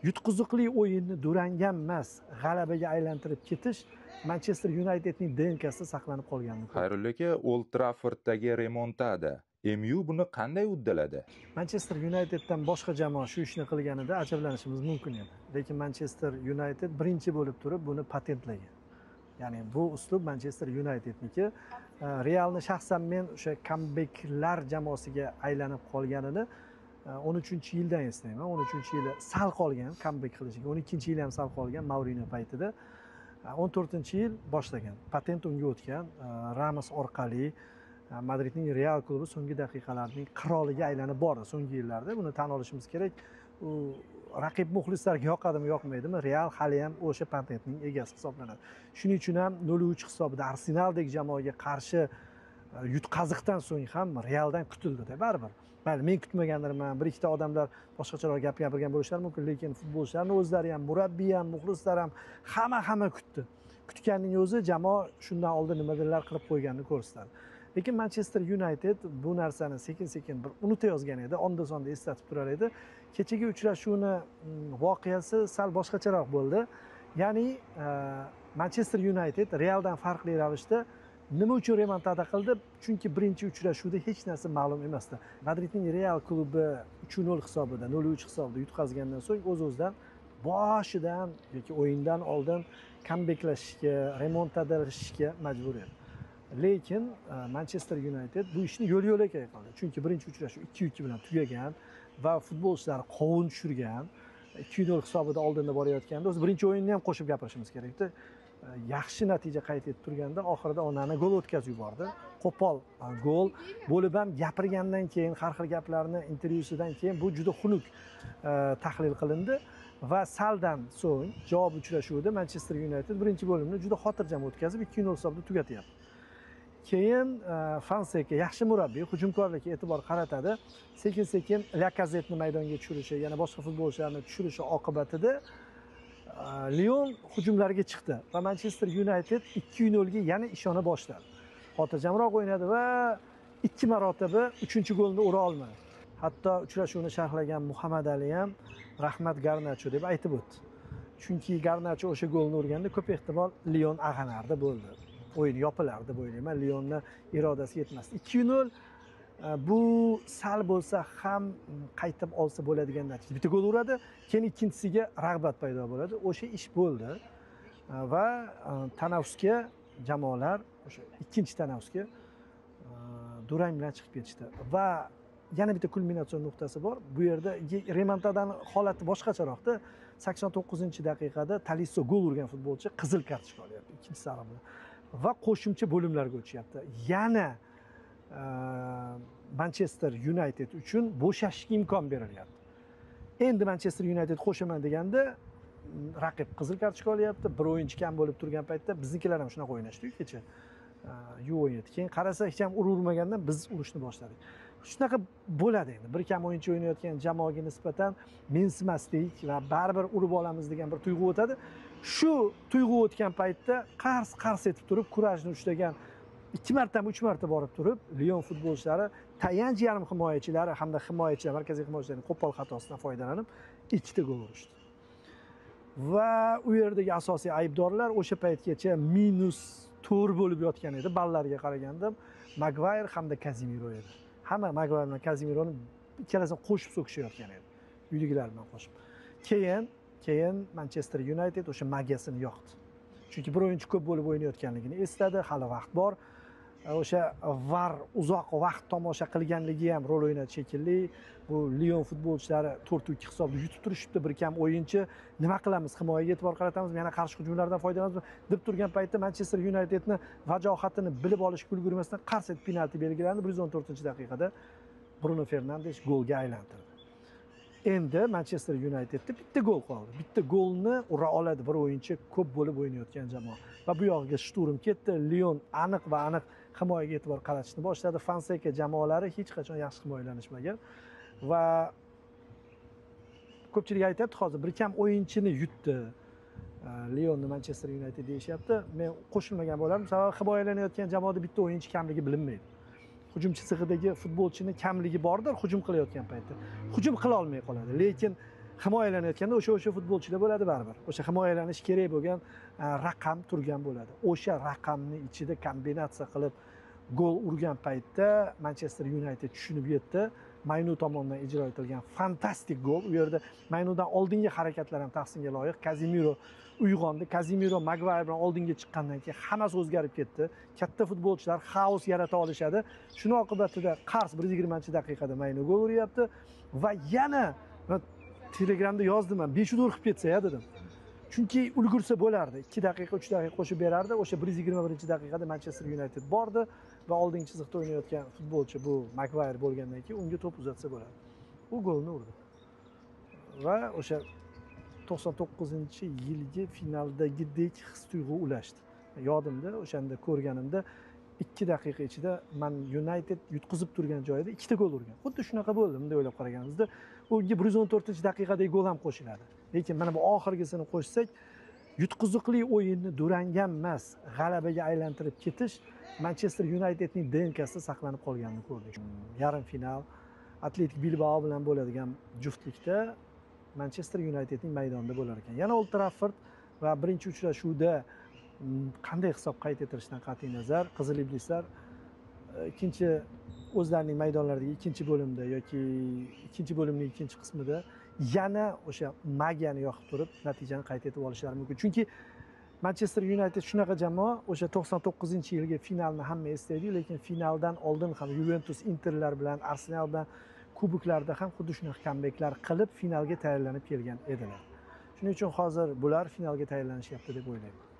Yutqiziqli o'yinni durangga emas, g'alabaga aylantirib ketish Manchester Unitedning DNKsida saqlanib qolganini ko'rdik. Xayrullo aka, Old Trafford'dagi remontada MU buni qanday uddaladi? Manchester Uniteddan boshqa jamoa shu ishni qilganida ajablanishimiz mumkin edi. Lekin Manchester United birinchi bo'lib turib buni patentlagan. Ya'ni bu uslub Manchester Unitedniki. Realni shaxsan men o'sha comebacklar jamoasiga aylanib qolganini 13-yildan eslayman. 13-yili sal qolgan comeback qilishiga, 12-yili ham sal qolgan Mourinho paytida. 14-yil boshlagan. Patent unga o'tgan. Ramos orqali Madridning Real klubi so'nggi daqiqalarning qiroliga aylanib bordi so'nggi yillarda. Buni tan olishimiz kerak. U raqib muxlislarga yoqadimi, yoqmaydimi, Real hali ham o'sha patentning egasi hisoblanadi. Shuning uchun ham 0-3 hisobida Arsenaldek jamoaga qarshi yutqaziqdan so'ng ham Realdan kutildi-da baribir. Mayli, men kutmagandirman, bir ikkita odamlar boshqacharoq gap gapirgan bo'lishlari mumkin, lekin futbolchilarning o'zlari ham, murabbiy ham, muxlislar ham hamma kutdi. Kutganning o'zi jamoa shundan oldin nimadirlar qilib qo'yganini ko'rsatadi. Lekin Manchester United bu narsani sekin-sekin bir unutayozgan edi, onda-sonda eslatib turar edi. Kechagi uchrashuvni voqeasi sal boshqacharoq bo'ldi. Ya'ni Manchester United Realdan farqli ravishda nima uchun remontada qildi? Chunki birinchi uchrashuvda hech narsa ma'lum emasdi. Madridning Real klubi 3-0 hisobida, 0-3 hisobida yutqazgandan so'ng o'z-o'zidan boshidan yoki o'yindan oldin comeback'lashishga, remontadalashishga majbur edi. Lekin Manchester United bu ishni yo'l-yo'lakay qildi. Chunki birinchi uchrashuv 2-2 bilan tugagan va futbolchilar qovun tushirgan. 2-0 hisobida oldinda borayotganda, o'zi birinchi o'yinni ham qo'shib gapirishimiz kerakdi. Yaxshi natija qayd etib turganda oxirida Onana gol o'tkazib yubordi. Qo'pol gol bo'lib ham gapirgandan keyin, har xil gaplarni intervyusidan keyin bu juda xunuk tahlil qilindi va saldan so'ng javob uchrashuvida Manchester United birinchi bo'limni juda xotirjam o'tkazib 2-0 hisobida tugatyapti. Keyin Fonseka yaxshi murabbiy, hujumkorlikka e'tibor qaratadi. Sekin-sekin Lakazetni maydonga tushirishi, yana boshqa futbolchilarni tushirishi oqibatida Lyon hujumlarga chiqdi va Manchester United 2-0 ga yana ishona boshladi. Xotirjamroq o'ynadi va 2 marotaba 3-golni ura olmadi. Hatto uchrashuvni sharhlagan Muhammad Ali ham rahmat Garnacho deb aytib o'tdi. Chunki Garnacho o'sha golni urganda ko'p ehtimol Lyon ag'anardi bo'ldi. O'yin yopilardi deb o'ylayman. Lyonni irodasi yetmasdi. 2-0 bu sal bo'lsa ham qaytib olsa bo'ladigan natija. Bitta gol uradi, keyin ikkinchisiga rag'bat paydo bo'ladi. O'sha ish bo'ldi va tanaffusga jamoalar o'sha ikkinchi tanaffusga durang bilan chiqib ketishdi. Va yana bitta kulminatsion nuqtasi bor. Bu yerda remontadan holati boshqacharoqda. 89-daqiqada Talisso gol urgan futbolchi qizil kartochka olyapti ikkinchi sariq bilan va qo'shimcha bo'limlarga o'tishyapti. Yana Manchester United uchun bo'shashga imkon berilyapti. Endi Manchester United qo'shaman deganda raqib qizil kartochka olyapti. Bir o'yinchi kam bo'lib turgan paytda biznikilar ham shunaqa o'ynashdi-ku kecha. U17. Keyin qarasa hech ham ururmagandan biz urishni boshladik. Shunaqa bo'ladi endi. Bir kam o'yinchi o'ynayotgan jamoaga nisbatan mensimaslik va baribir urib olamiz degan bir tuyg'u o'tadi. Shu tuyg'u o'tgan paytda qars-qars etib turib kurajni ushlagan 2 martami 3 marta borib turib Lyon futbolchilari tayanch yarim himoyachilari hamda himoyachilar, markaziy himoyachilarning qo'pol xatosidan foydalanib 2 ta gol urishdi. Va u yerdagi asosiy aybdorlar o'sha paytgacha -4 bo'lib yotgan edi ballarga qaraganda Maguire hamda Casemiro edi. Hamma Maguire bilan Casemironi ikkalasini qo'shib so'kishayotgan edi. Uydagilar bilan qo'shib. Keyin Manchester United o'sha magiyasini yoqdi. Chunki bir o'yinchi ko'p bo'lib o'ynayotganligini esladi, hali vaqt bor. O'sha VAR uzoq vaqt tomosha qilganligi ham rol o'ynadi shekilli. Bu Lyon futbolchilari 4-2 hisobida yutib turishibdi, bir kam o'yinchi. Nima qilamiz? Himoyaga e'tibor qaratamiz, yana qarshi hujumlardan foydalanamiz deb turgan paytda Manchester Unitedni vajohatini bilib olishga ulgurmasdan qars etib penalti belgilandi. 114-daqiqada Bruno Fernandes golga aylantirdi. Endi Manchester Unitedda bitta gol qoldi. Bitta golni ura oladi bir o'yinchi ko'p bo'lib o'ynayotgan jamoa. Va bu yog'iga shturm ketdi. Lyon aniq va aniq himoyaga e'tibor qaratishni boshladi. Fonseka jamoalari hech qachon yaxshi himoyalanishmagan va ko'pchilik aytayapti hozir bir kam o'yinchini yutdi Lyonni Manchester United deyishyapti. Men qo'shilmagan bo'lardim. Sababi himoyalanayotgan jamoada bitta o'yinchi kamligi bilinmaydi. Hujumchi sig'idagi futbolchini kamligi bordir hujum qilayotgan paytda. Hujum qila olmay qoladi. Lekin Himoyalanayotganda o'sha futbolchilar bo'ladi baribir. O'sha himoyalanish kerak bo'lgan raqam turgan bo'ladi. O'sha raqamni ichida kombinatsiya qilib gol urgan paytda Manchester United tushunib yetdi. Maynu tomonidan ijro etilgan fantastik gol. U yerda Maynudan oldingi harakatlar ham tahsinga loyiq. Kazimiro uyg'ondi. Kazimiro Maguire bilan oldinga chiqqandan keyin hammasi o'zgarib ketdi. Katta futbolchilar xaos yarata olishadi. Shuni oqibatida qarz 120-daqiqada Maynu gol uryapti va yana Telegramda yozdim men, 5-4 qilib ketsa ya dedim. Chunki ulgursa bo'lardi. 2 daqiqa, 3 daqiqa qo'shib berardi. O'sha 121-daqiqada Manchester United bordi va oldingi chiziqda o'ynayotgan futbolchi bu Maguire bo'lgandan keyin unga to'p uzatsa bo'ladi. U golni urdi. Va o'sha 99-yilgi finaldagidek his-tuyg'u ulashdi. Yodimda, o'shanda ko'rganimda 2 daqiqa ichida Man United yutqizib turgan joyida 2 ta gol urgan. Xuddi shunaqa bo'ldi, bunday o'ylab qaraganimizda. Unga 114-daqiqadagi gol ham qo'shiladi. Lekin mana bu oxirgisini qo'shsak, yutqiziqli o'yinni durangga emas, g'alabaga aylantirib ketish Manchester Unitedning DNKsida saqlanib qolganini ko'rdik. Yarim final Atletik Bilbao bilan bo'ladigan juftlikda Manchester Unitedning maydonida bo'lar ekan. Yana Old Trafford va birinchi uchrashuvda qanday hisob qayd etilishidan qat'iy nazar, Qizil Iblislar ikkinchi o'zlarining maydonlaridagi ikkinchi bo'limda yoki ikkinchi bo'limning ikkinchi qismida yana o'sha magiyani yoqib turib natijani qayd etib olishlari mumkin. Chunki Manchester United shunaqa jamoa, o'sha 99-yilgi finalni hamma eslaydi, lekin finaldan oldin ham Juventus, Interlar bilan, Arsenal bilan kuboklarda ham xuddi shunaqa comebacklar qilib finalga tayyorlanib kelgan edilar. Shuning uchun hozir bular finalga tayyorlanishyapti deb o'ylayman.